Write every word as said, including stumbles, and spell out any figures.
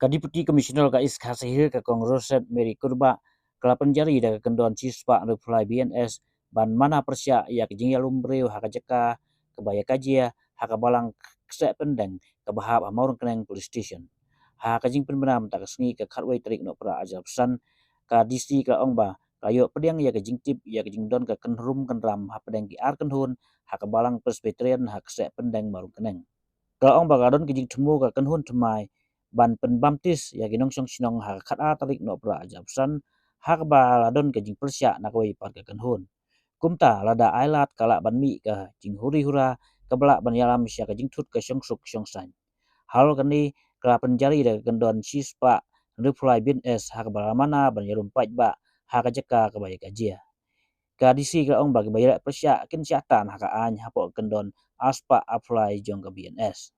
Ka Deputy Commissioner ka East Khasi Hills, ka Kong Roset Mary Kurbah, ka la pynjari da ka kyndon shispah hynriewphew lai B N S ban mana pyrshah ïa ka jingïalum briew ha ka jaka kaba ïa ka jia ha ka balang kseh pyndeng kaba hap ha Mawryngkneng Police Station. Ha ka jingpynbna mynta ka sngi, ka khatwei tarik Nohprah arhajar arphew san, ka D C ka la ong ba ka ïoh pdiang ïa ka jingtip ïa ka jingdon ka kynrum kynram hapdeng ki ar kynhun ha ka balang Presbyterian ha kseh pyndeng Mawryngkneng. Ka la ong ba ka don ka jingthmu ka kynhun thymmai ban pynbaptis ïa ki nongshong shnong ha ka khatar tarik Nohprah arhajar arphew san, ha kaba la don ka jingpyrshah na kawei pat ka kynhun. Kumta, lada ai lad, ka lah ban mih ka jinghuri hura kaba lah ban ïalam sha ka jingthut ka shongsuk shongsaiñ. Halor kane, ka la pynjari da ka kyndon shispah hynriewphew lai B N S ha kaba la mana ban ïalum paidbah ha ka jaka kaba ïa ka jia. Ka D C ka la ong ba kiba ïaleh pyrshah kin shah tan ha ka aiñ hapoh ka kyndon arspah arphew lai jong ka B N S.